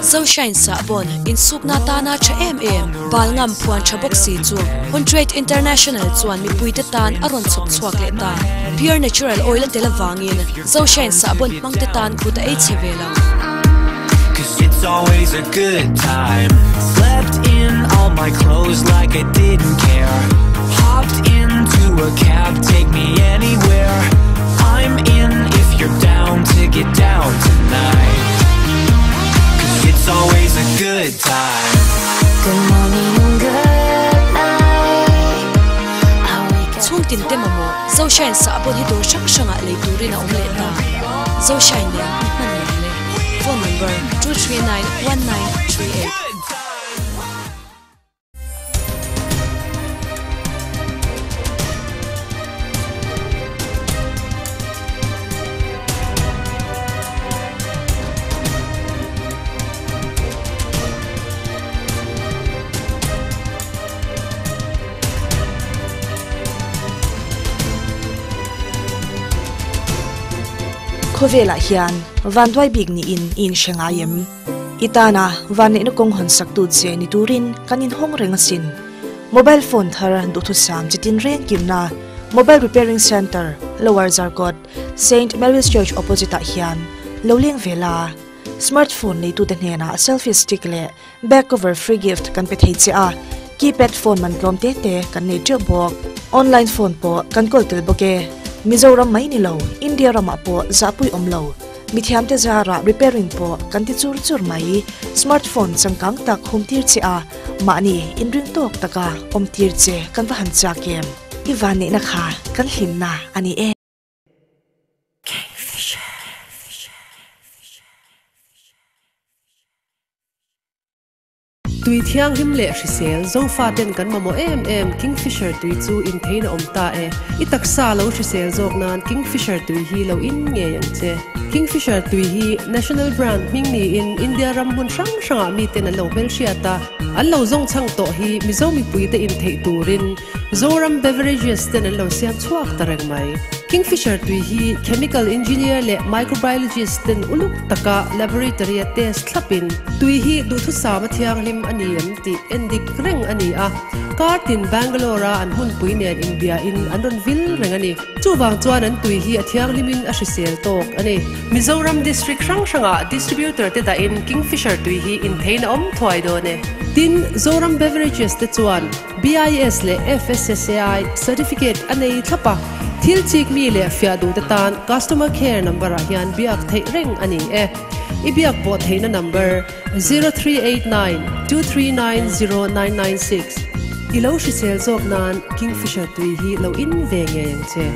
Zoshine sahbawn insukna tana tha em em bal ngam phuan tha bawk si chu Huntrade International chuan mipuite tan a rawn chhawp chhuak leh ta. Pure natural oil a tel avangin Zoshine sahbawn hmangte tan kut a ei chhe ve lo. Chhungtin te mamawh Zoshine sahbawn hi dawr hrang hrangah lei turin a awm leh ta. Zoshine nen i hman nuam le. Phone number, 2391938. Khawvelah hian vanduai bik niin i inhre ngai em? I tana vanneihna kawng hawn saktu che ni turin kan inhawng reng asin. Mobile phone thar duhthusam chitin reng kimna Mobile Repairing Centre, Lower Zarkawt, Saint Mary's Church opposite ah hian lo leng ve la. Smartphone neitute hnenah selfie stick leh Back cover free gift kan pe thei che a, keypad phone man tlawm te te kan nei teuh bawk. Online phone pawh kan kawl tel bawk e. Mizoram mai ni lo, India ramah pawh zahpui awm lo. Mithiamte zarah repairing pawh kan ti chur chur mai. Smartphone changkang tak hum tir che a, mahni inring tawk taka awm tir che kan va han chak em? I vanneihna kha kan hlimna a ni e. Tui thianghlim leh hrisel, Zofa ten kan mamawh em em Kingfisher tui chu intheiin a awm ta e. I taksa lo hrisel zawk nan Kingfisher tui hi lo in ngei ang che. Kingfisher tui hi National Brand hming niin India ram hmun hrang hrangah miten an lo hmelhriat a, an lo zawng chhang tawh hi Mizo mipuite intheih turin Zoram Beverages ten an lo siam chhuak ta reng mai. Kingfisher tui hi chemical engineer leh microbiologist ten uluk taka laboratory a test thlapin tui hi duhthusam a thianghlim a ni em tih en dik reng a ni a. Kar tin Bangalore a an hmunpui nen inbia in an rawn vil reng a ni. Chuvang chuan an tui hi a thianghlimin a hrisel tawk a ni. Mizoram district hrang hrangah distributor te dahin Kingfisher tui hi inthein a awm thuai dawn e. Tin, Zoram Beverages te chuan BIS leh FSSAI certificate a nei thlap a, thil chik mi leh fiah duhte tan customer care number ah hian biak theih reng a ni e. I biak pawh theihna number, 0389 239 0996. I lo hrisel zawk nan Kingfisher tui hi lo in ve ngei ang che.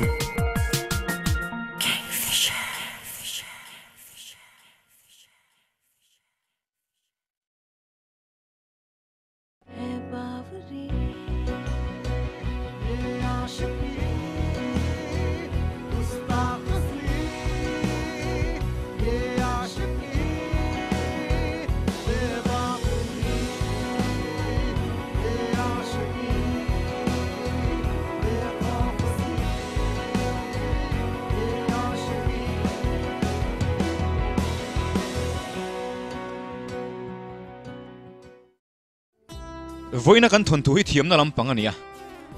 Vawiina kan thawnthu hi thiamna lampang a ni a,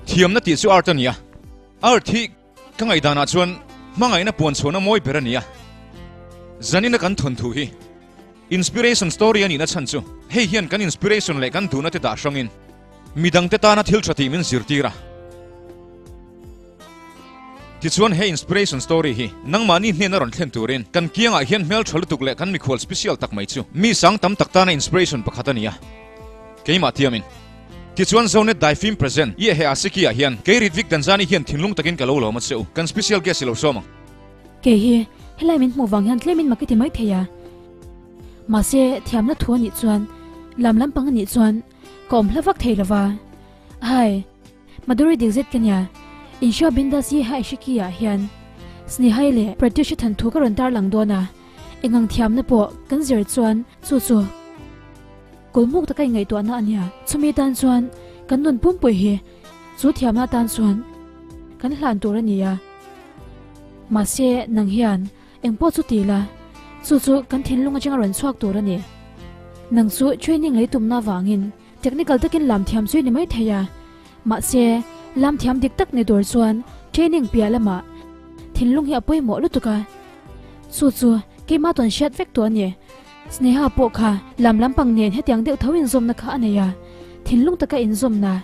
thiamna tih chu art a ni a, art hi ka ngaihdanah chuan hmangaihna puan chhuahna mawi ber a ni a. Zanina kan thawnthu hi inspiration story a nihna chhan chu hei hian kan inspiration leh kan duhna te dah hrangin midangte tana thil tha tih min zirtir a. Tichuan he inspiration story hi nangmahni hnena rawn thlen turin kan kiangah hian hmeltha lutuk leh kan mikhual special tak mai chu mi sang tam tak tana inspiration pakhat a ni a, keimah tiamin. Tichuan Zonet Daifim present Ye He Asiki ah hian kei Ritvik Danzani hian thinlung takin ka lo lawm a che u, kan special guest i lo sawm ang. Kei hi helai min hmuh vang hian tlemin mak i ti mai thei a, mahse thiamna thu a nih chuan lam lampang a nih chuan ka awm hla vak thei lova. Hai. Madhuri dik zet ka nia. Insha Bindas Ye Hai Shiki ah hian Snehai leh Pratyusha than thu ka rawn tar lang dawn a, engang thiamna pawh kan zir chuan chu chu kawlmuk taka ingaihtuahna a nia. Chumi tan chuan kan nun pumpui hi chu thiamna atan chuan kan hlan tur a ni a. Mahse nang hian engpawh chu ti la, chu chu kan thinlung atanga rawn chhuak tur a ni. Nang chu training lei tumna vangin technical takin lam thiam chu i ni mai thei a, mahse lam thiam dik tak ni tur chuan training piah lamah thinlung hi a pawimawh lutuk a, chu chu keimah tawn hriat vek tawh a ni. Sneha pawh kha lam lampang nen hetiang deuh tho inzawmna kha a nei a, thinlung taka inzawmna.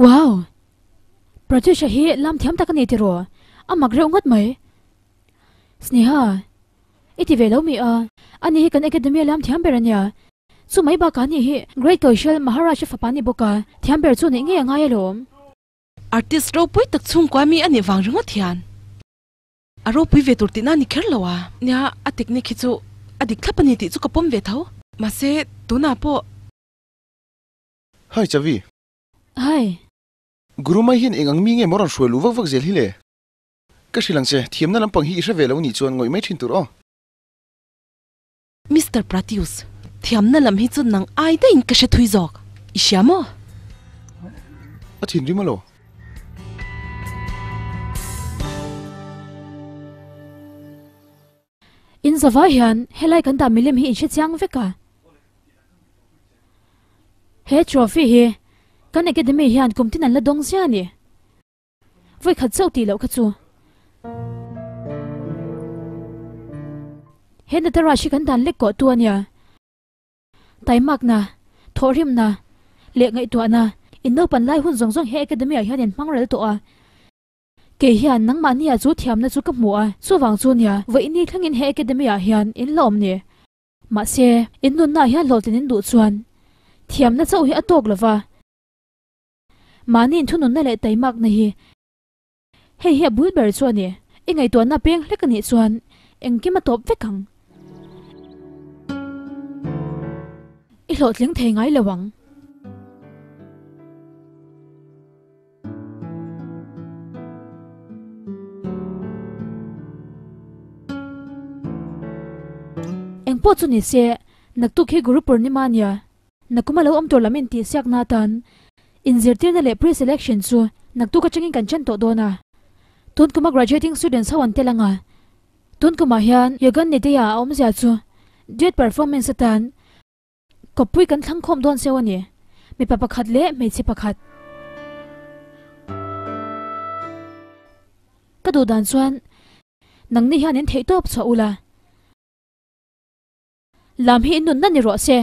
Wow! Pratyusha hi lam thiam tak a ni tiraw? A mak reuh ngawt mai. Sneha, i ti ve lo mi a? Ani hi kan academy a lam thiam ber a nia. Chu mai bakah ani hi Great Kaushal Maharaj-a fapa a ni bawk a, thiam ber chu neih ngei a ngai alawm. Artist ropui tak chhungkua mi a nih vang ringawt hian a ropui ve tur tihna a ni kher lo a. Nia, a technique hi chu a dik thlap a ni tih chu ka pawm ve tho. Mahse, tunah pawh. Hi Chavi. Hi. Guru mai hian eng ang mi nge maw rawn hruai luh vak vak zel hi le? Ka hrilh ang che, thiamna lampang hi i hre ve lo nih chuan ngawih mai thin tur aw. Mister Pratius, thiamna lam hi chu nang ai daihin ka hre thui zawk, i hria maw? A thinrim alaw? In zavai hian helai kan dah milim hi in hre chiang vek a. He trophy hi kan academy hian kum tin an la dawng zia a ni. Vawikhat chauh tih loh kha chu. He Nataraj hi kan dan lek kawh tu a nia. Taimakna, thawhrimna leh ngaihtuahna in naupan lai hun zawng zawng he academy ah hian in hmang rel tawh a. Kei hian nangmahnia chu thiamna chu ka hmu a, chuvang chu nia vawiini thlengin he academy ah hian in la awm ni. Mahse, in nunna ah hian hlawhtlin in duh chuan thiamna chauh hi a tawk lova. Mahni inthununna leh taimakna hi hei hi a bul ber chu a ni. I ngaihtuahna peng hlek a nih chuan engkim a tawp vek ang. I hlawhtling thei ngai lo ang. Engpawh chu ni se, naktuk hi Guru Purnima a nia. Nakuma lo awm tur lam intihsiakna atan inzirtirna leh pre-selection chu naktuk atangin kan chen tawh dawn a. Tun kuma graduating students ho an tel ang a. Tun kumah hian Yogan Nidhi-a a awmzia chu duet performance atan kawppui kan thlang khawm dawn seuh a ni, mipa pakhat leh hmeichhe pakhat. Ka duh dan chuan nangni hian in theihtawp chhuah ula. Lam hi in nunna ni rawh se.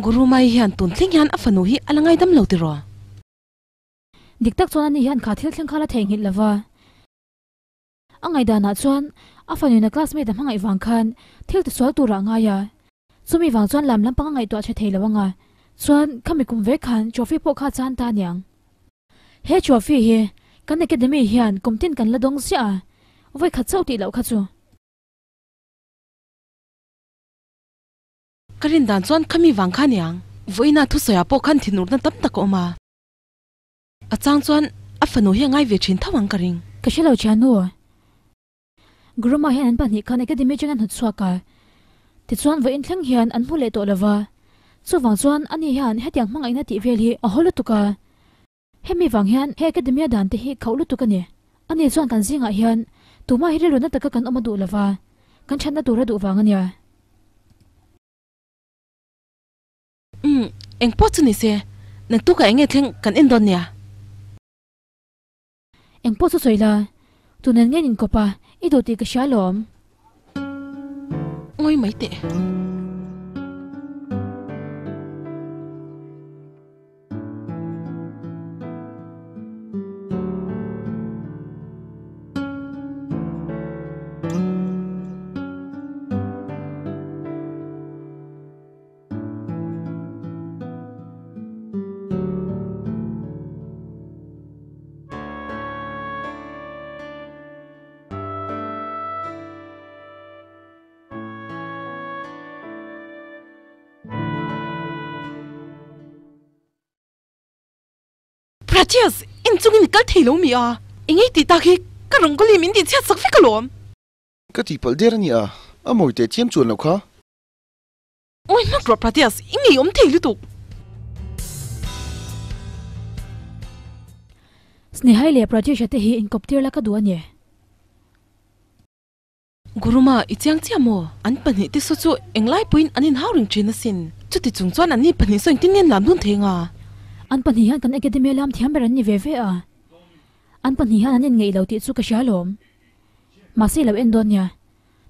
Guru Mai hian tun thleng hian a fanu hi a la ngaidam lo tiraw? Dik tak chuan ani hian kha thil thleng kha la theihnghilh lova. A ngaihdanah chuan a fanuin a classmate a hmangaih vang khan thil tisual turah a ngai a, chumi vang chuan lam lampang a ngaihtuah che thei lo anga chuan khami kum ve khan trophy pawh kha a chan ta aniang. He trophy hi kan academy hian kum tin kan la dawng ziah a, vawi khat chauh tih loh kha chu. Ka rin dan chuan khami vang kha aniang, vawiina thusawiah pawh khan thinurna tam tak a awm a. A chang chuan a fanu hi a ngai ve thin tho ang ka ring. Ka hre lo thiannu. Guruma hian an pahnih khan academy atangin an hnawt chhuak a, tichuan vawiin thleng hian an hmu leh tawh lo va. Chuvang chuan ani hian hetiang hmangaihna tih vel hi a haw lutuk a. Hemi vang hian he academy a dan te hi khauh lutuk a ni. Ani chuan kan zingah hian tumah hi rilru na taka kan awm a duh lova, kan thatna tur a duh vang a nia. Umm, eng pawh chu ni se, naktukah eng nge thleng kan en dawn nia? Eng pawh chu sawi la, tunen nge nin kawp a, i duh tih ka hria alawm. Ngawi mai teh. Pratias, in chungin i kal thei lo mi a? Engei tih tak hi ka rangoli min tih chhiat sak vek alawm. Ka tihpalh der a nia, a mawi teh chiam chuan loh kha. Awi hmak rawh Pratias, i ngei awm thei lutuk. Snehai leh Pratyusha te hi inkawp tir la ka duh a ni. Guruma, i chiang chiah maw? An pahnih te saw chu englai pawhin an inhau reng thin asin. Chuti chung chuan anni pahnih saw engtin nge an lam dun thei anga? An pahnih hian kan academy a lam thiam ber an ni ve ve a. An pahnih hian an inngeih lo tih chu ka hria alawm. Mahse i lo en dawn nia.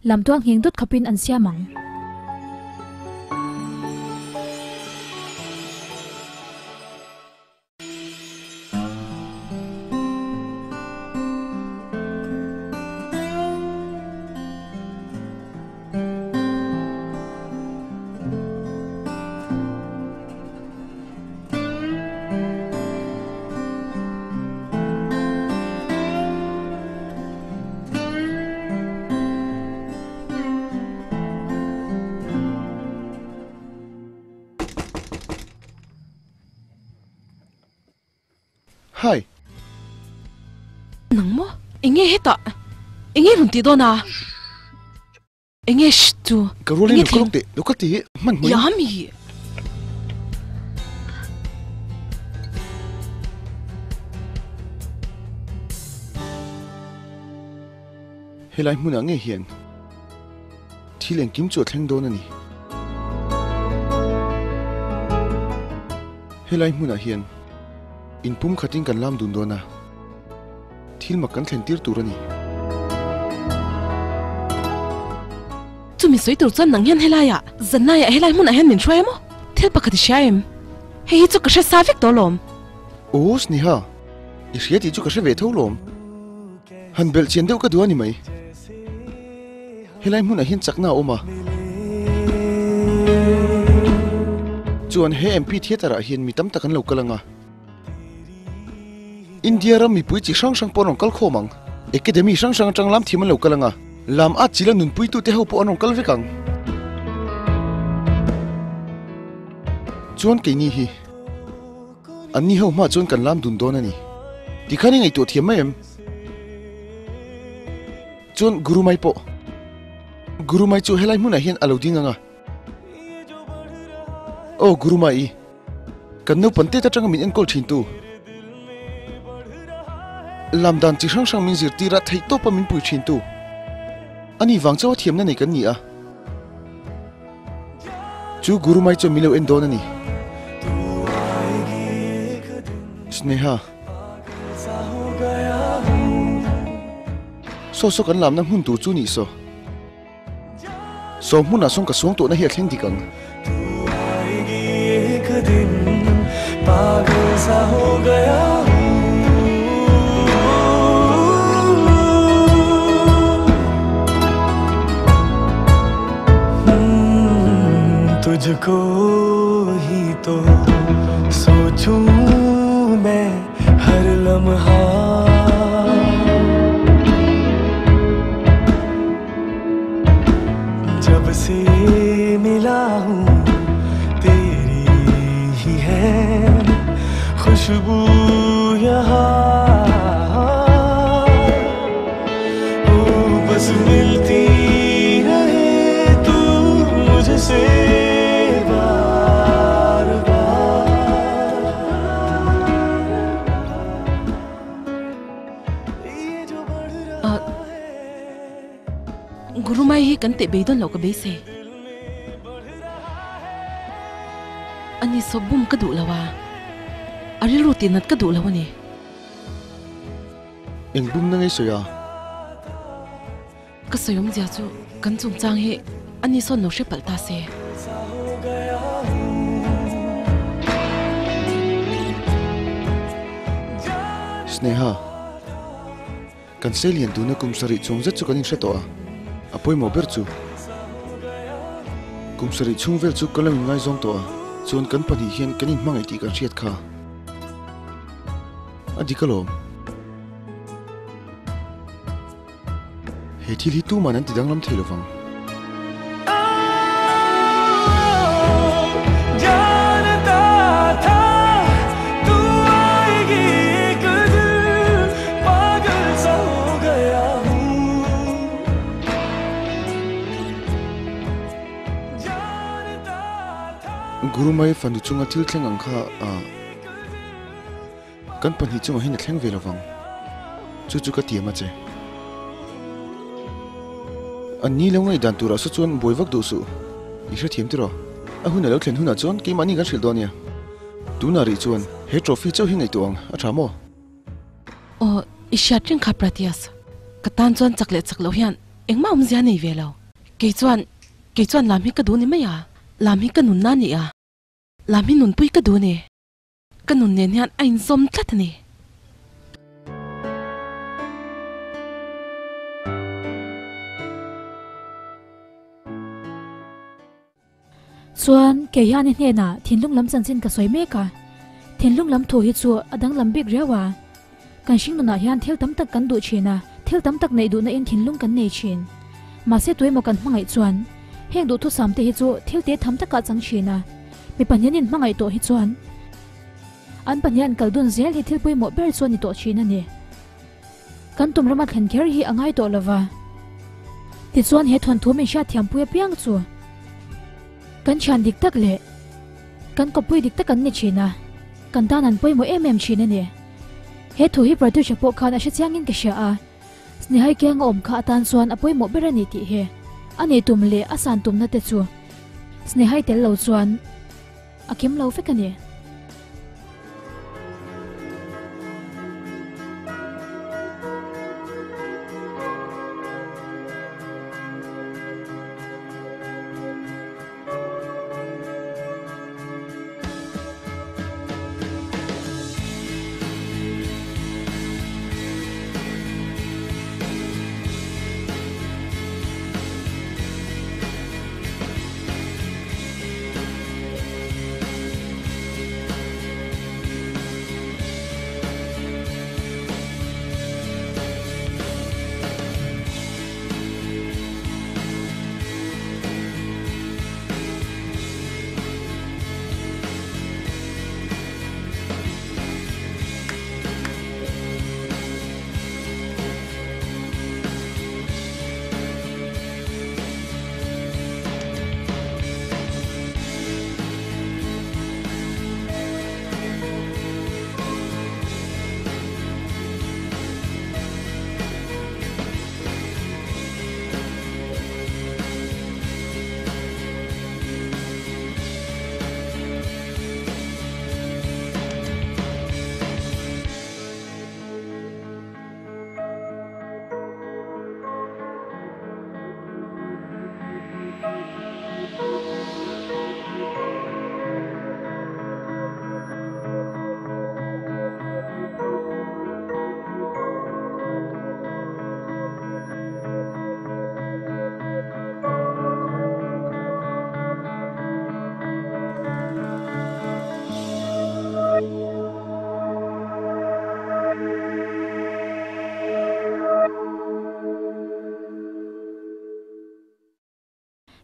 Lamtual ngheng dawt khawpin an siam ang. Hi. Nang maw? Enge hetah? Enge rawn tih dawn a? Enge sh chu? Ka rualin lo kal teh, lo kal teh hman hmui. Ya mi. Helai hmunah nge hian thil engkim chu a thleng dawn a ni. Helai hmunah hian in pum khatin kan lam dun dawn a, thil mak kan thlen tir tur a ni. Chumi sawi tur chuan nang hian helaiah, zanlaiah helai hmunah hian min hruai a maw? Thil pakhat i hria em? Hei hi chu ka hre sa vek tawh lawm. Aw Sneha, i hria tih chu ka hre ve tho lawm. Han belh chian deuh ka duh a ni mai. Helai hmunah hian chakna a awm a. Chuan he MP Theatre ah hian mi tam tak an lo kal ang a. India ram mipui chi hrang hrang pawh an rawn kal khawm ang. Academy hrang hrang atang lam thiam an lo kal ang a. Lam at chila nunpuitute ho pawh an rawn kal vek ang. Chuan keini hi. Anni ho hma chuan kan lam dun dawn a ni. Tikhan i ngaihtuah thiam mai em? Chuan Guru Mai pawh. Guru Mai chu helai hmunah hian a lo ding ang a. Aw Guru Mai, kan naupang tet atanga min enkawl thin tu. Lam dan chi hrang hrang min zirtir a, theihtawpa min pui thin tu. Ani vang chauha thiamna nei kan ni a. Chu Guru Mai chuan min lo en dawn a ni. Sneha. Saw saw kan lamna hmun tur chu nih saw. Saw hmunah sawn ka suang tawhna hi a thleng dik ang. Gurumai hi kan teh beidawn loh ka beisei. Ani saw bum ka duh lo a, a rilru tih nat ka duh lo a ni. Eng bum na ngei sawi a? Ka sawi awmzia chu kan chungchang hi ani sawn lo hre palh ta se. Sneha. Kan seilian tuna kum sarih chhung zet chu kan inhre tawh a, a pawimawh ber chu kum sarih chhung vel chu ka lo inngaizawng tawh a, chuan kan pahnih hian kan inhmangaih tih kan hriat kha a dik alawm. He thil hi tuman an ti danglam thei lovang. Guru Mai fanu chunga thil thleng ang kha Kan pahnih chungah hian a thleng ve lovang. Chu chu ka tiam a che. An ni lo ngaihdan turah saw chuan buai vak duh suh. I hrethiam tiraw? A hun a lo thlen hunah chuan keimahni kan hrilh dawn nia. Tunah rih chuan he trophy chauh hi ngaihtuah ang, a tha maw? Aw, i hriat reng kha Pratias. Ka tan chuan chak leh chak loh hian engmah awmzia nei ve lo. Kei chuan, kei chuan lam hi ka duh ni mai a, lam hi ka nunna a ni a, lam hi nunpui ka duh a ni. Ka nun nen hian a inzawm tlat a ni. Chuan kei hian i hnenah thinlung lam chanchin ka sawi mek a, thinlung lam thu hi chu a danglam bik riau a. Kan hring nunah hian thil tam tak kan duh thin a, thil tam tak neih duhna in thinlung kan nei thin. Mahse tuemaw kan hmangaih chuan heng duhthusam te hi chu thil te tham takah chang thin a. Mi pahnihin in hmangaih tawh hi chuan an pahnih an kal dun zel hi thil pawimawh ber chu a ni tawh thin a ni. Kan tum rama thlen kher hi a ngai tawh lova. Tichuan he thawnthu min hriatthiampui apiang chu kan thian dik tak leh kan kawppui dik tak an ni thin a, kan tan an pawimawh em em thin a ni. He thu hi Pratyusha pawh khan a hre chiangin ka hria a, Snehai kianga awm kha atan chuan a pawimawh ber a ni tih hi a nei tum leh a san tumna te chu Snehai tel lo chuan a kim lo vek a ni.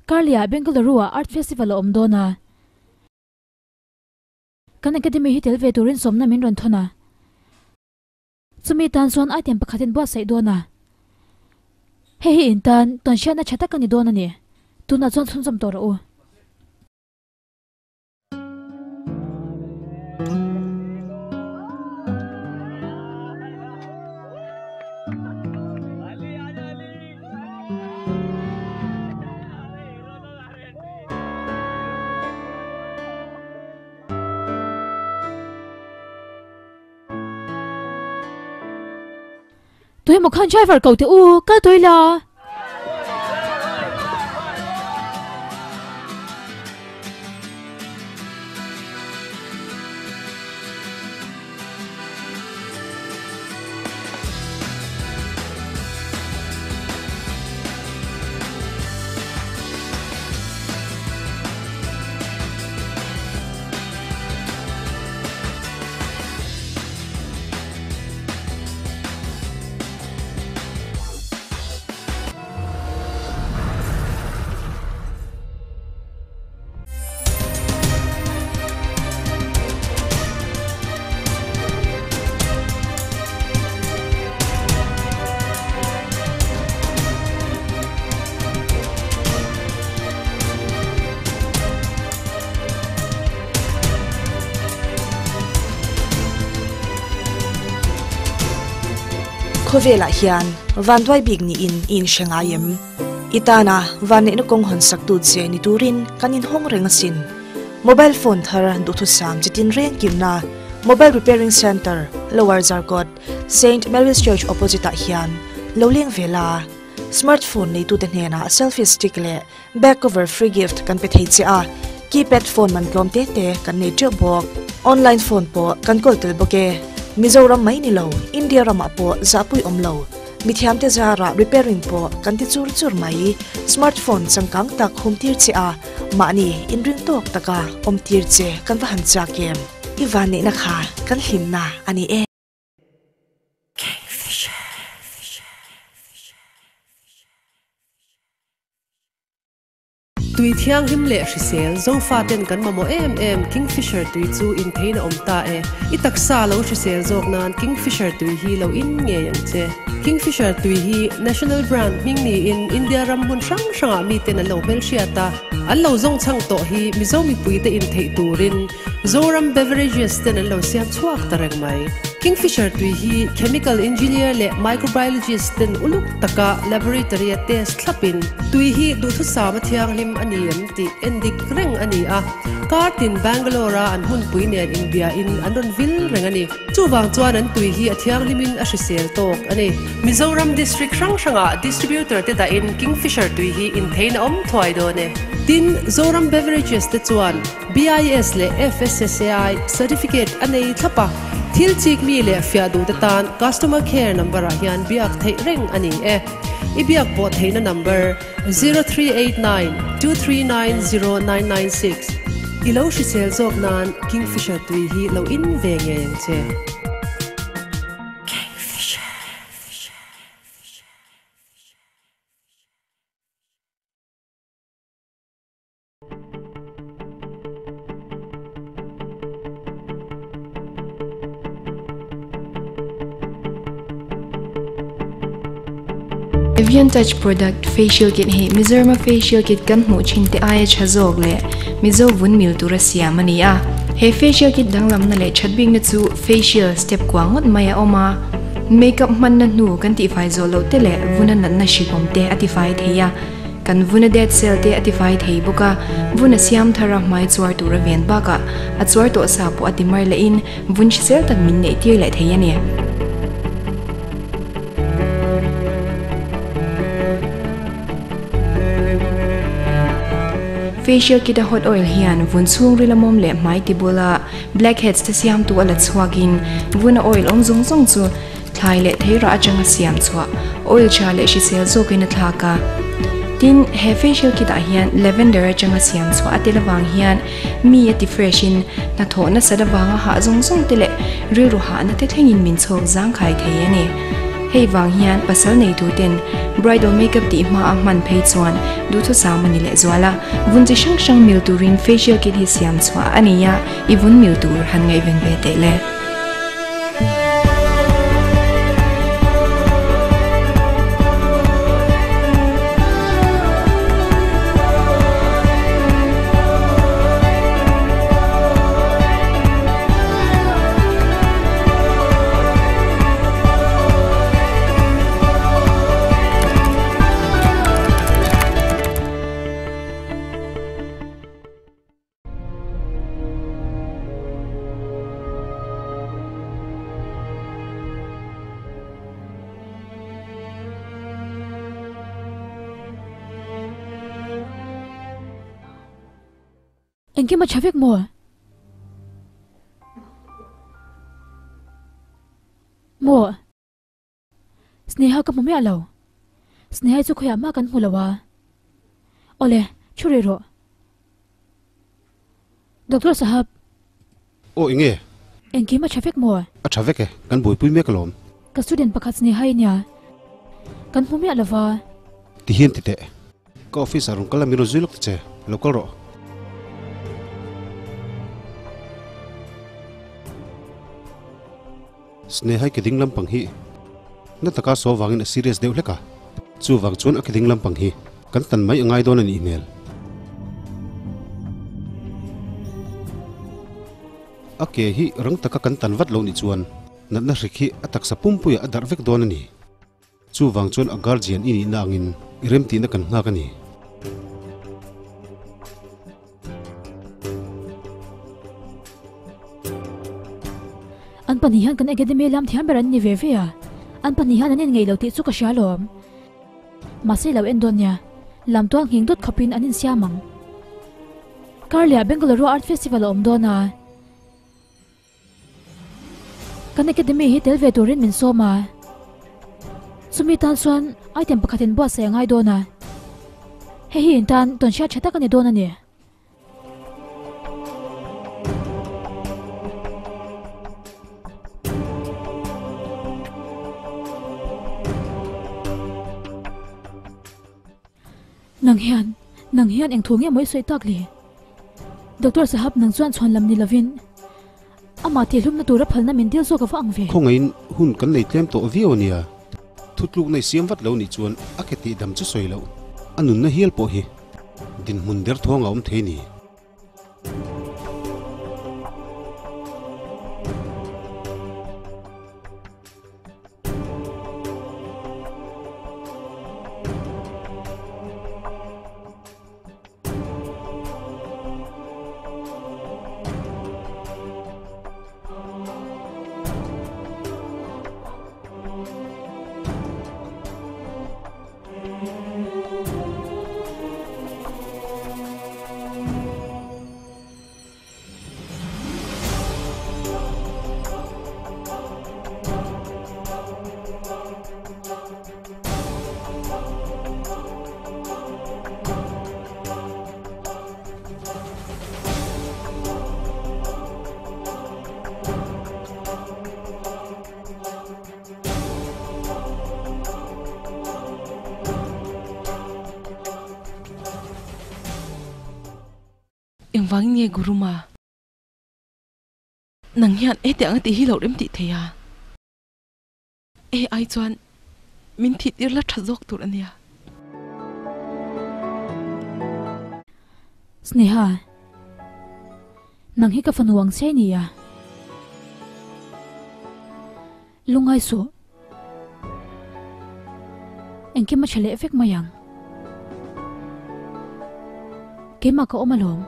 Karlia Bengaluru-ah Art Festival a awm dawn a. Kan Academy hi tel ve turin sawmna min rawn thawn a. Chumi tan chuan item pakhat in buatsaih dawn a, hei hi in tan tawnhriatna tha tak a ni dawn a ni. Tunah chuan chhunzawm tawh rawh u. Tuemaw khan driver ko teh u, kal tawh ila. Khawvelah hian vanduai bik niin i inhre ngai em? I tana vanneihna kawng hawn saktu che ni turin kan inhawng reng asin. Mobile phone thar duhthusam chi tin reng kimna Mobile Repairing Centre, Lower Zarkawt, Saint Mary's Church opposite ah hian lo leng ve la. Smartphone neitute hnenah selfie stick leh back cover free gift kan pe thei che a, keypad phone man tlawm te te kan nei teuh bawk. Online phone pawh kan kawl tel bawk e. Mizoram mai ni lo, India ramah pawh zahpui awm lo. Mithiamte zarah repairing pawh kan ti chur chur mai. Smartphone changkang tak hum tir che a, mahni inring tawk taka awm tir che kan va han chak em? I vanneihna kha kan hlimna a ni e. Tui thianghlim leh hrisel Zofaten kan mamawh em em Kingfisher tui chu intheiin a awm ta e. I taksa lo hrisel zawk nan Kingfisher tui hi lo in ngei ang che. Kingfisher tui hi National Brand hming niin India ram hmun hrang hrangah miten an lo hmelhriat a, an lo zawng chhang tawh hi Mizo mipuite intheih turin Zoram Beverages ten an lo siam chhuak ta reng mai. Kingfisher tui hi chemical engineer leh microbiologist ten uluk taka laboratory a test thlapin tui hi duhthusam a thianghlim a ni em tih en dik reng a ni a. Kar tin Bangalore a an hmunpui nen inbia in an rawn vil reng a ni. Chuvang chuan an tui hi a thianghlim in a hrisel tawk a ni. Mizoram district hrang hrangah distributor te dahin Kingfisher tui hi inthein a awm thuai dawn e. Tin, Zoram Beverages te chuan BIS leh FSSAI certificate a nei thlap a, thil chik mi leh fiah duhte tan customer care number ah hian biak theih reng a ni e. I biak pawh theihna number, 0389 239 0996. I lo hrisel zawk nan Kingfisher tui hi lo in ve ngei ang che. Evian Touch product facial kit hi Mizoram a facial kit kan hmuh thin te aia tha zawk leh Mizo vun mil tura siam a ni a. He facial kit danglamna leh that bikna chu facial step kua ngawt mai a awm a. Makeup hmanna hnu kan tihfai zawh loh te leh vuna natna hrikawm te a tifai thei a. Kan vuna dead cell te a tifai thei bawk a, vun a siam thar a hmai chuar tur a ven bakah a chuar tawh sa pawh a ti mar lehin vun hrisel tak min neih tir leh thei a ni. Facial kit a hot oil hian vun chhungril a mawm leh hmai ti bula blackheads te siamtu a la chhuakin vuna oil awm zawng zawng chu Thlai leh theirah atanga siam chhuah oil tha leh hrisel zawkin a thlak a. Tin, he facial kit ah hian lavender atanga siam chhuah a tel avang hian mi a ti fresh in hnathawh nasat avanga hah zawng zawng te leh rilru hahna te thlengin min chhawk zangkhai thei a ni. Hei vang hian pasal nei tur ten bridal makeup tih hma a hman phei chuan duhthusam a ni leh zual a. Vun chi hrang hrang mil turin facial kit hi siam chhuah a nei a, i vun mil tur han ngaihven ve teh le. Engkim a tha vek maw? Maw? Sneha ka hmu miah lo. Sneha hi chu khawiah mah kan hmu lo a. Awle, thu rih rawh. Doctor Sahab. Aw enge? Engkim a tha vek maw? A tha vek e, kan buaipui mek alawm. Ka student pakhat Sneha i nia. Kan hmu miah lova. Ti hian ti teh. Ka office ah rawn kal a min rawn zui lawk ta che, lo kal rawh. Sneha i ke ding lampang hi na taka saw vangin a serious deuh hlek a, chuvang chuan a ke ding lampang hi kan tan mai a ngai dawn a nih hmel. A ke hi rang taka kan tan vat lo nih chuan natna hrik hi a taksa pumpuiah a darh vek dawn a ni. Chuvang chuan a guardian i nihna angin i remtihna kan nghak a ni. An pahnih hian kan academy lam thiam ber an ni ve ve a, an pahnih hian an inngeih lo tih chu ka hria alawm. Mahse lo en dawn nia, lam tual nghing dawt khawpin an insiam ang. Karleh ah Bengaluru Art Festival a awm dawn a. Kan academy hi tel ve turin min sawm a, chumi tan chuan item pakhat in buatsaih a ngai dawn a, hei hi in tan tawnhriat tha tak a ni dawn a ni. Nang hian, nang hian eng thu nge maw i sawi tak le? Doctor Sahab nang chuan chhuan lam ni lovin amah tihhlumna tura phalna min dil zawk a va ang ve. Khawngaihin hun kan nei tlem tawh viau a nia. Thutlukna i siam vat lo nih chuan a ke tih dam chu sawi loh. A nunna hial pawh hi dinhmun derthawng a awm thei ni. Engvangin nge Guruma? Nang hian hetiang a tih hi lo rem tih thei a. Hei ai chuan min thih tir la tha zawk tur a nia. Sneha, nang hi ka fanu ang che nia. Lungai suh. Engkim a tha leh vek mai ang. Keimah ka awm alawm.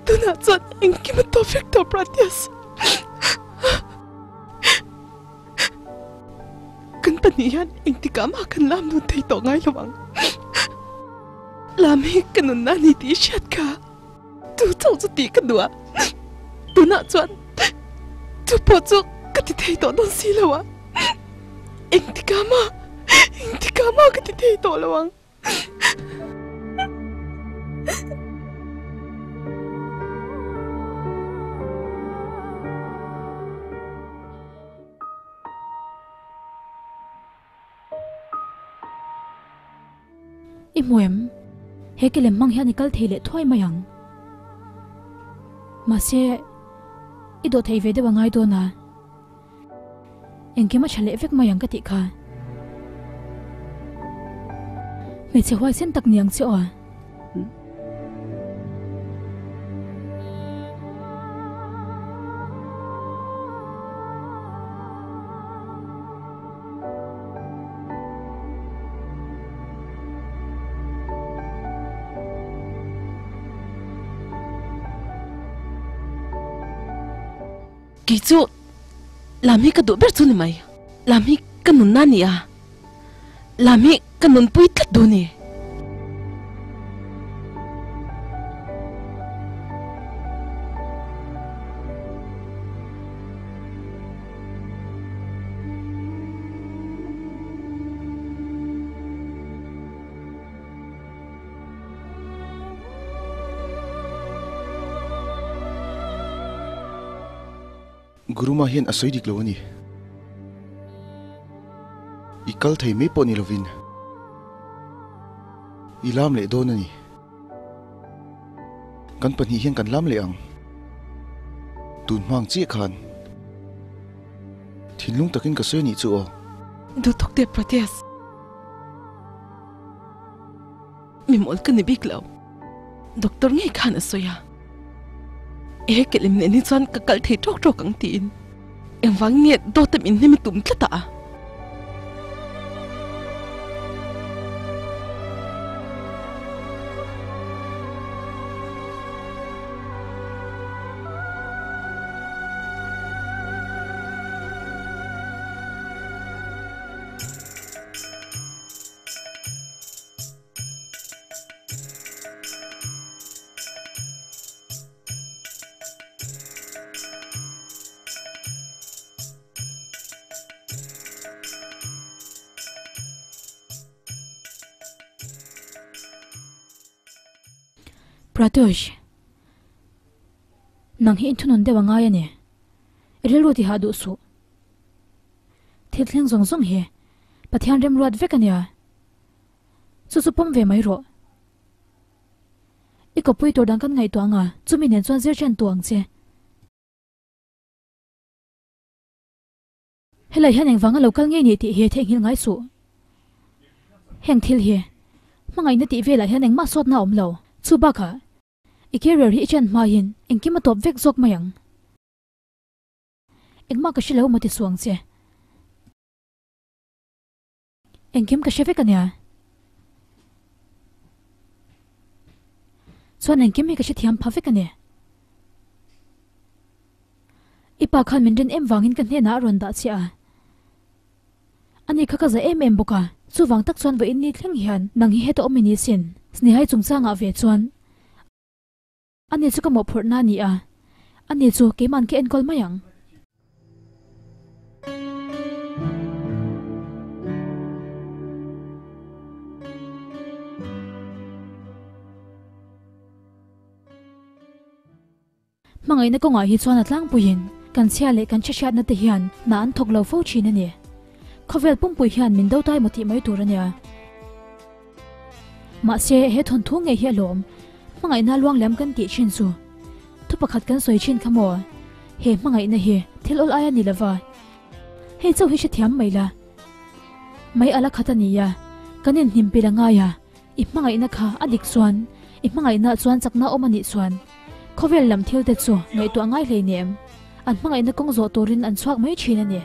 Tunah chuan engkim a tawp vek tawh Pratias. Kan pahnih hian engtikah mah kan lam dun thei tawh ngai lo ang. Lam hi ka nunna a ni tih i hriat kha. Chu chauh chu tih ka duh a, tunah chuan chu pawh chu ka ti thei tawh dawn si lo a, engtikah mah, engtikah mah ka ti thei tawh lo ang. I hmu em? He ke lem hmang hian i kal thei leh thuai mai ang. Mahse, i dawh thei ve deuh a ngai dawn a. Engkim a tha leh vek mai ang ka tih kha. Hmeichhe huaisen tak ni ang che aw. Kei chu lam hi ka duh ber chu ni mai. Lam hi ka nunna a ni a, lam hi ka nunpui tlat duh a ni. Guruma hian a sawi dik lo a ni. I kal thei mai pawh ni lovin i lam leh dawn a ni. Kan pahnih hian kan lam leh ang. Tun hmang chiah khan thinlung takin ka sawi a nih chu aw. Duhthawk teh Pratyas. Mi mawl ka ni bik lo. Doctor ngei khan a sawi a. He kelim nen hi chuan ka kal thei tawk tawk ang tiin engvang nge dawt a min hnem i tum tlat a? Pratush, nang hi inthunun deuh a ngai a ni. I rilru tihah duh suh. Thil thleng zawng zawng hi Pathian remruat vek a nia. Chu chu pawm ve mai rawh. I kawppui tur dang kan ngaihtuah anga chumi nen chuan zir chen tu ang che. Helai hian engvanga lo kal ngei ni tih hi theihnghilh ngai suh. Heng thil hi hmangaihna tih velah hian engmah sawtna a awm lo. Chu bakah i career hi i chen hmain engkim a tawp vek zawk mai ang. Engmah ka hre lo maw ti suh ang che. Engkim ka hre vek a nia. Chuan engkim hi ka hrethiam pha vek a ni. I pa khan min rin em vangin ka hnenah a rawn dah che a. Ani kha ka za em em bawk a, chuvang tak chuan vawiin ni thleng hian nang hi heta awm i ni sin. Snehai chungchangah ve chuan Ani chu ka mawhphurhna a ni a, ani chu keiman ka enkawl mai ang. Hmangaihna kawngah hi chuan a tlangpuiin kan chhia leh kan chhehriatna te hian hna an thawk lo fo thin a ni. Khawvel pumpui hian min do tai maw tih mai tur a nia. Mahse, he thawnthu ngei hi a lawm. Hmangaihna luangliam kan tih thin chu thu pakhat kan sawi thin kha maw? He hmangaihna hi thil awl aia ni lova, hei chauh hi hrethiam mai la. Mai ala khat a ni a, kan inhnim pil a ngai a, i hmangaihna kha a dik chuan, i hmangaihna chuan chakna awm a nih chuan khawvel lam thil te chu ngaihtuah ngai hleinem. An hmangaihna kawng zawh turin an chhuak mai thin a ni.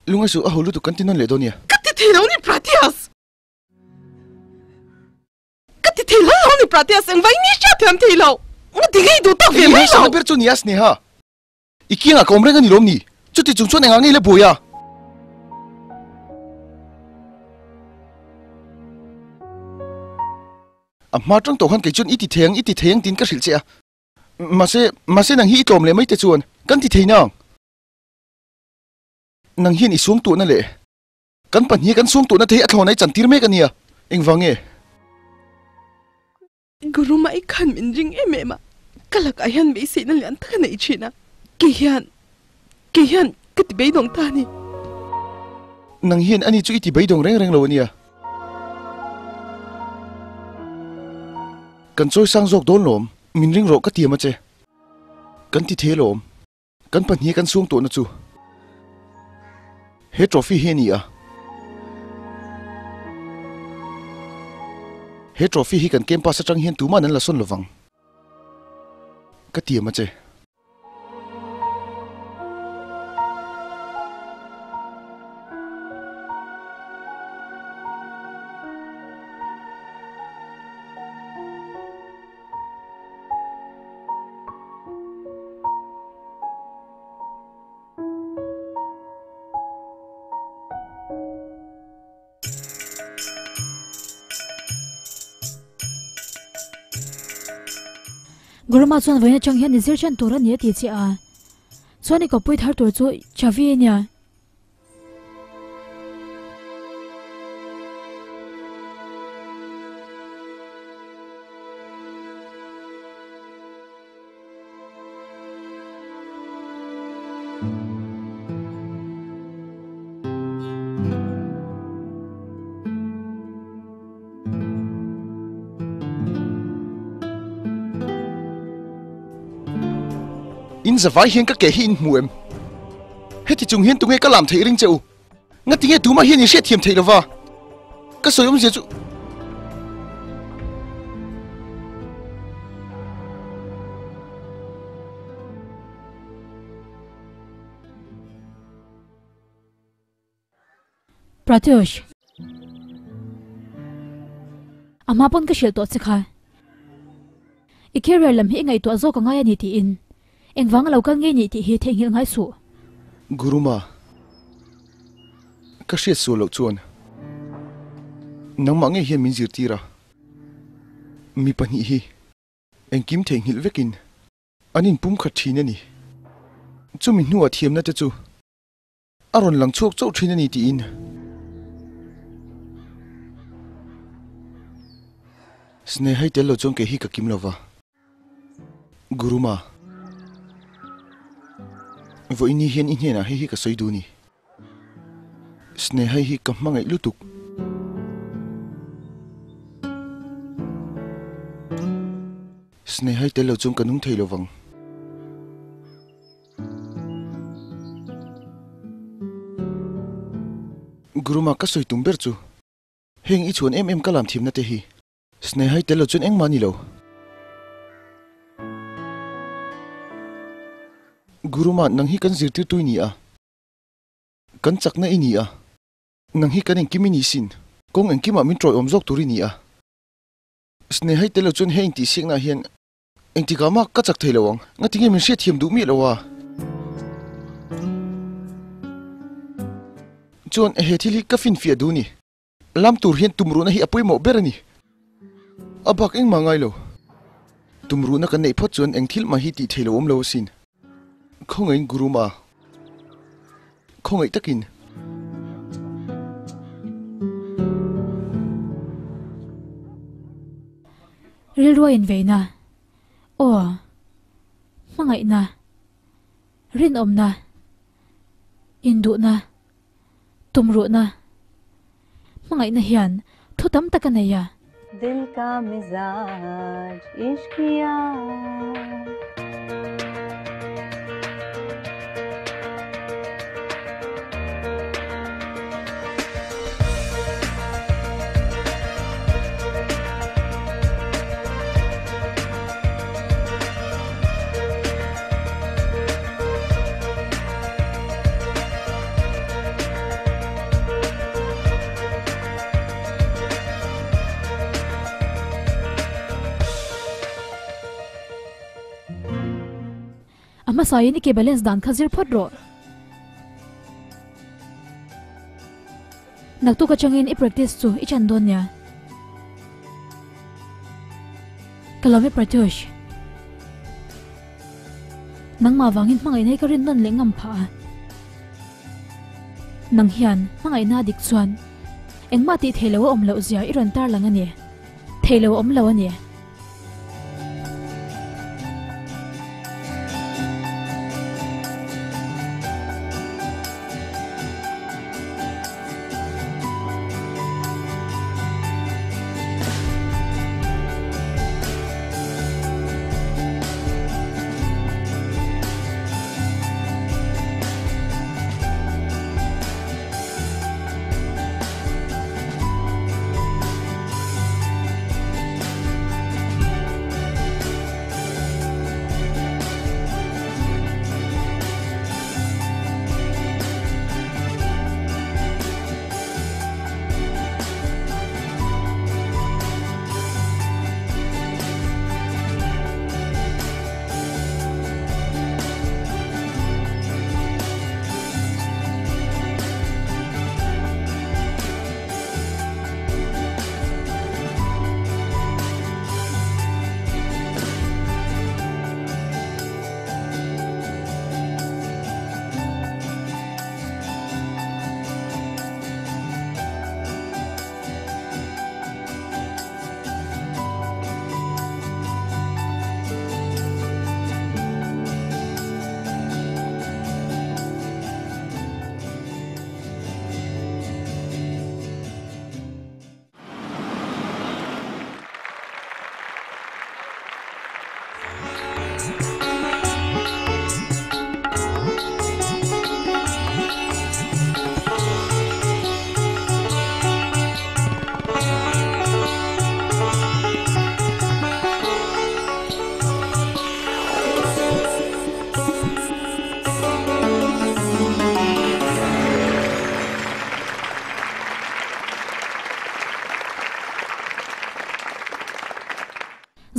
Lungai su a ho lutuk kan ti nawn leh dawn nia. Ka ti thei lo ni Pratias! Ka ti thei hlauh lo ni Pratias engvai ni hriat thiam thei lo. Nga ti ngei duh tak ve mai lo. I ber chu nia Sneha. I kiangah ka awm reng a ni lawm ni? Chuti chung chuan engah ngei la buai a? A hma tang tawh khan kei chuan i ti thei ang, i ti thei ang tiin ka hrilh che a. Mahse, mahse nang hi i tlawm leh mai te chuan kan ti thei nang. Nang hian i suang tuhna leh kan pahnih kan suang tuhna te hi a thlawn a i chantir mek a nia. Engvang nge? Guru mai khan min ring em em a, ka lakah hian beiseina lian tak a nei thin a, kei hian, kei hian ka ti beidawng ta a ni. Nang hian ani chu i ti beidawng reng reng lo a nia. Kan chawi sang zawk dawn lawm, min ring rawh ka tiam a che. Kan ti thei alawm. Kan pahnih kan suang tawhna chu he trophy hi a ni a. He trophy hi kan campus atang hian tuman an la sawn lovang. Ka tiam a che. Guruma chuan vawiin atang hian i zir ṭhen tur a ni a ti che a, chuan i kawppui thar tur chu Chavi a nia. In zavai hian ka ke hi in hmu em? Heti chung hian tunge ka lam theih ring che u? Ngatinge tumah hian in hriatthiam theih lova? Ka sawi awmzia chu. Pratyush. A hma pawn ka hrilh tawh che kha. I career lam hi i ngaihtuah zawk a ngai a ni tiin engvang a lo kal ngei nih tih hi theihnghilh ngai suh. Guruma, ka hriat sual loh chuan nangmah ngei hian min zirtir a, mi pahnih hi engkim theihnghilh vekin an inpumkhat thin a ni. Chumi hnuah thiamna te chu A rawn lang chhuak chauh thin a ni tiin. Snehai tel lo chuan kei hi ka kim lo va. Guruma, vawiini hian i hnenah hei hi ka sawi duh ni. Snehai hi ka hmangaih lutuk. Snehai tel lo chuan ka nung thei lo vang. Guruma ka sawi tum ber chu heng i chhuan em em ka lam thimna te hi Snehai tel lo chuan engmah a ni lo. Guruma nang hi kan zirtirtu i ni a, kan chakna i ni a, nang hi kan engkim i ni sin, kawng engkimah min tawiawm zawk tur i ni a. Snehai tel lo chuan heng tihsiaknaah hian Engtikah mah ka chak thei lo ang. Ngatinge min hriatthiam duh miah lo a? Chuan he thil hi ka finfiah duh ni. Lam tur hian tumruhna hi a pawimawh ber a ni. A bak engmah ngai lo. Tumruhna kan neih phawt chuan eng thil mah hi tih thei lo awm lo asin. Khawngaihin Guru Ma. Khawngaih takin. Rilru a inveina, aw, hmangaihna, rinawmna, induhna, tumruhna, hmangaihna hian thu tam tak a nei a. Dil ka mizaj ishqiya. hmasain i ke balance dan kha zir phawt rawh. Naktuk atangin i practice chu i chan dawn nia. Ka lawm e Pratyush. Nangmah vangin hmangaihna hi ka rin nawn leh ngam phah a. Nang hian hmangaihna a dik chuan engmah tih theih loh a awm loh zia i rawn tarlang a ni. Theih loh a awm lo a ni.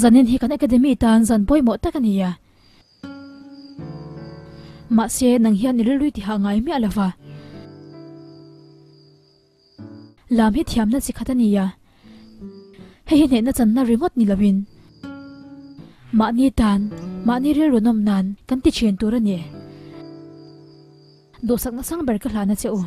Zanin hi kan academy tan zan pawimawh tak a ni a. Mahse, nang hian i rilrui tihah ngai miah lo va. Lam hi thiamna chi khat a ni a. Hei hi hnehna channa ringawt ni loin mahni tan, mahni rilru nawm nan kan ti thin tur a ni. Duhsakna sang ber ka hlahna che u.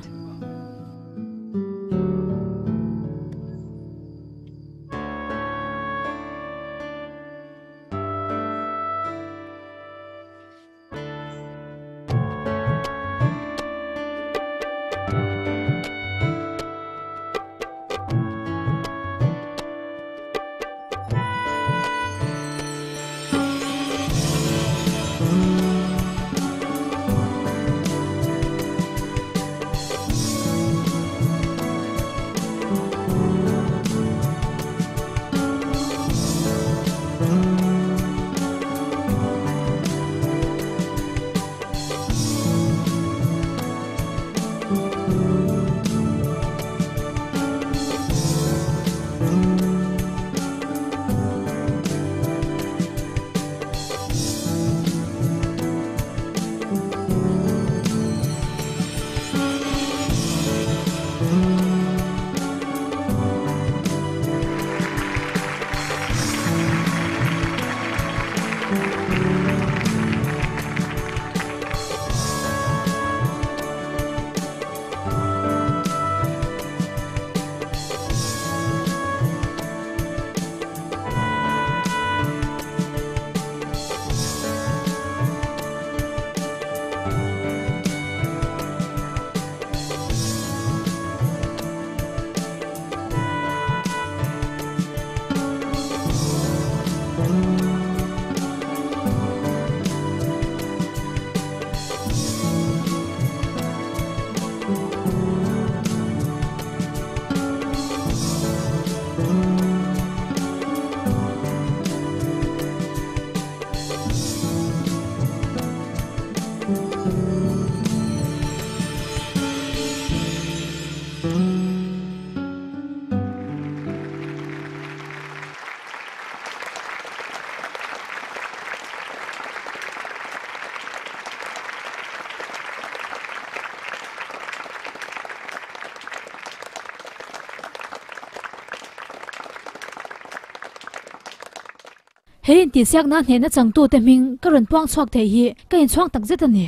He in ti siak na hne na changtu te ming ka ron puang chuak thei hi ka in chuang tak zet ani.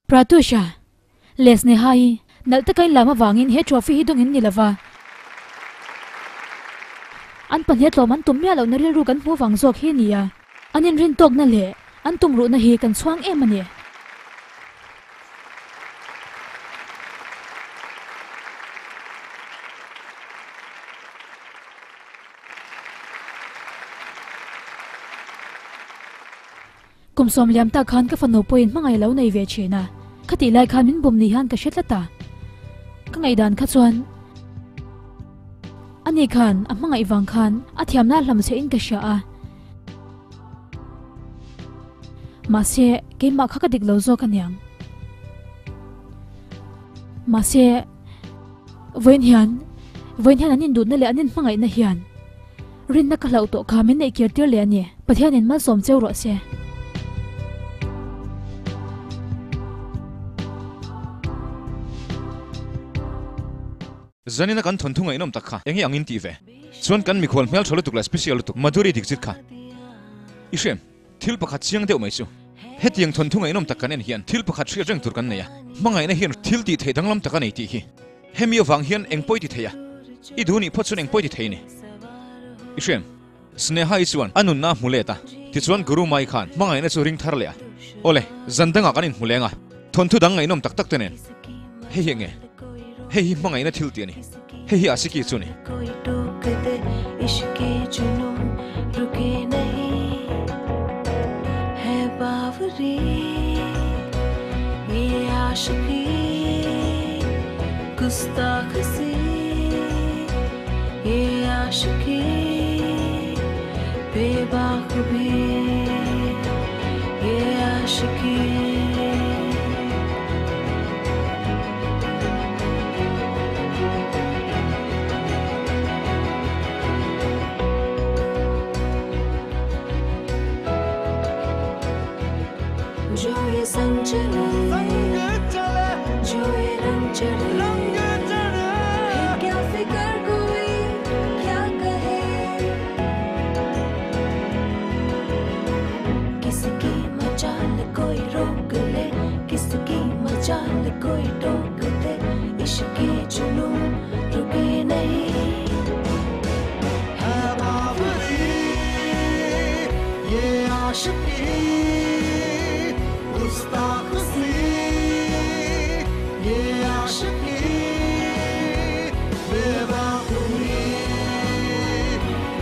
Pratusha lesne hai nal te kain lama wangin he trophy hi dongin nilawa. An pan he tlom an tum mia lo na ril ru kan hmu wang zawk hi nia. Anin rin tok na le an tum ru na hi kan chuang em ani. Kumsom liam ta khan ka fano point mangai lo nei ve chena khati lai khan min bum ni han ka shetlata ka ngai dan kha chuan ani khan a mangai wang khan a thiam na hlam se in ka sha a ma se ke ma kha ka dik lo zo ka niang ma se voin hian anin dut na le anin mangai na hian rin na ka hlau to kha min nei kir tir le ani pathian in ma som cheu ro se. Zanina kan thonthunga inom takha engi angin ti ve chuan kan mikhol hmel tholu tukla special tuk madhuri dixit kha ishem thil pakhat chiang deuh mai chu hetiang thonthunga inom takkan en hian thil pakhat hriat reng tur kan neia mangai na hian thil ti thei danglam taka nei ti hi hemi awang hian engpoi ti theia i duni phot chun engpoi ti thei ni ishem sneha ichuan anun na hmuleta ti chuan guru mai khan mangai na chu ring thar lea ole zandanga kanin hmulenga thonthu dang ngai inom tak tak tenen hei hi nge hey hi mangai na thil ti ani hey hi asiki chu ni जो ये संग चले जो ये रंग चढ़े फिर क्या फिक्र कोई क्या कहे किसकी मजाल कोई रोक ले किसकी मजाल कोई टोक दे इश्क के जुनून रुके नहीं है बावरी ये आशिकी गुस्ताख सी ये आशिकी बेबाक हुई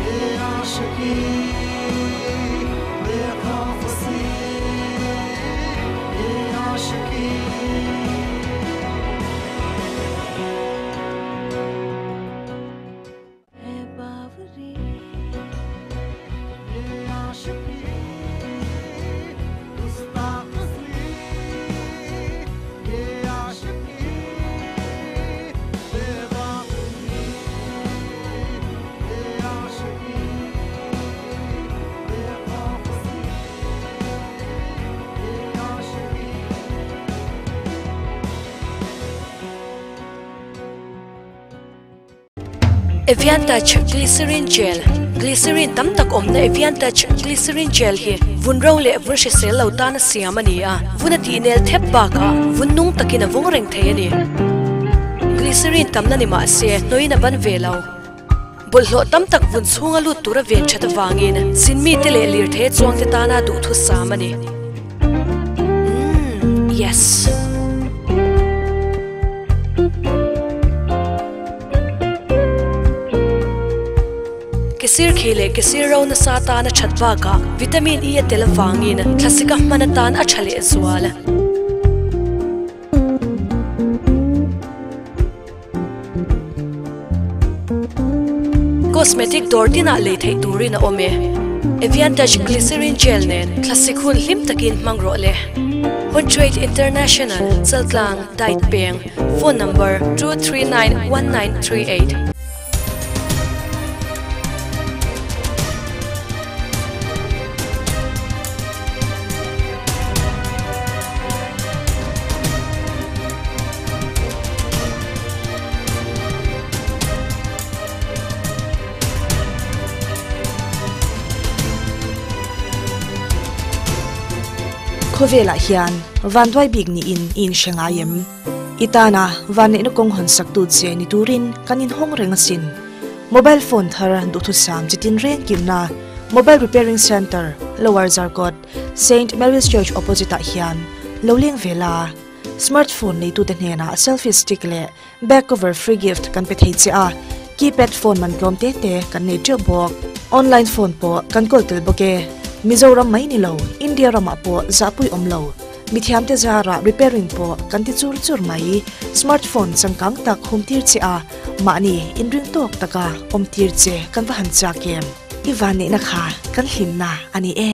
ये आशिकी बेखौफ सी ये आशिकी है बावरी ये आशिकी गुस्ताख सी ये आशिकी बेबाक हुई ये आशिकी बेखौफ सी ये आशिकी Evian Touch Glycerin Gel Glycerin tam tak omna Evian Touch Glycerin Gel hi vunro le vunshi sel lo ta na siam ani a vuna ti nel thep ba ka vunnung takina vung reng thei ani Glycerin tamna ni ma se noina ban velo bolhlo tam tak vun chunga lu tura ven chata wangin sinmi te le lir the chuang te ta na du thu sam ani yes. Kisir khele kisir ro na sa ta na chatwa ka vitamin E tel wangin thlasika manatan a thale zual cosmetic dortina le thei turina ome Evian Touch Glycerin Gel nen classic hun hlim takin mangro le Hon Trade International Chaltlang Dait Peng phone number 2391938. Khawvelah hian vanduai bik niin i inhre ngai em? I tana vanneihna kawng hawn saktu che ni turin kan inhawng reng asin. Mobile phone thar duhthusam chi tin reng kimna Mobile Repairing Centre, Lower Zarkawt, Saint Mary's Church opposite ah hian lo leng ve la. Smartphone neitute hnenah selfie stick leh back cover free gift kan pe thei che a, keypad phone man tlawm te te kan nei teuh bawk. Online phone pawh kan kawl tel bawk e. Mizoram mai ni lo, India ramah pawh zahpui awm lo. Mithiamte zarah repairing pawh kan ti chur chur mai. Smartphone changkang tak hum tir che a, mahni inring tawk taka awm tir che kan va han chak em? I vanneihna kha kan hlimna a ni e.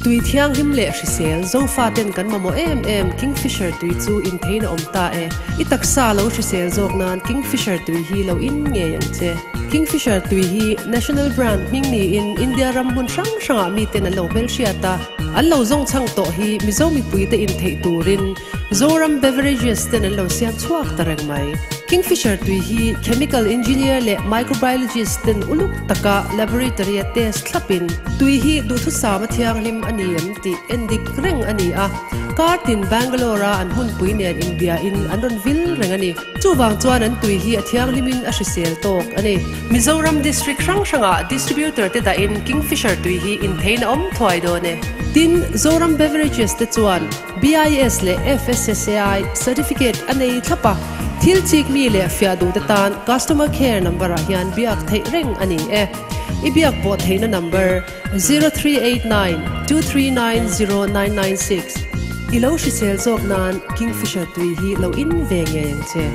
Tui thianghlim leh hrisel Zofaten kan mamawh em em Kingfisher tui chu intheiin a awm ta e. I taksa lo hrisel zawk nan Kingfisher tui hi lo in ngei ang che. Kingfisher tui hi National Brand hming niin India ram hmun hrang hrangah miten an lo hmelhriat a, an lo zawng chhang tawh hi Mizo mipuite intheih turin Zoram Beverages ten an lo siam chhuak ta reng mai. Kingfisher tui hi chemical engineer leh microbiologist ten uluk taka laboratory a test thlapin tui hi duhthusam a thianghlim a ni em tih en dik reng a ni a. Kar tin Bangalore a an hunpui nen inbia in an rawn vil reng a ni. Chuvang chuan an tui hi a thianghlimin a hrisel tawk a ni. Mizoram District hrang hrangah Distributor te dahin Kingfisher tui hi inthein a awm thuai dawn e. Tin, Zoram Beverages te chuan BIS leh FSSAI certificate a nei thlap a, thil chik mi leh fiah duh te tan Customer Care number ah hian biak theih reng a ni e. I biak pawh theihna number, 0389 2390 996. I lo hrisel zawk nan Kingfisher tui hi lo in ve ngei ang che.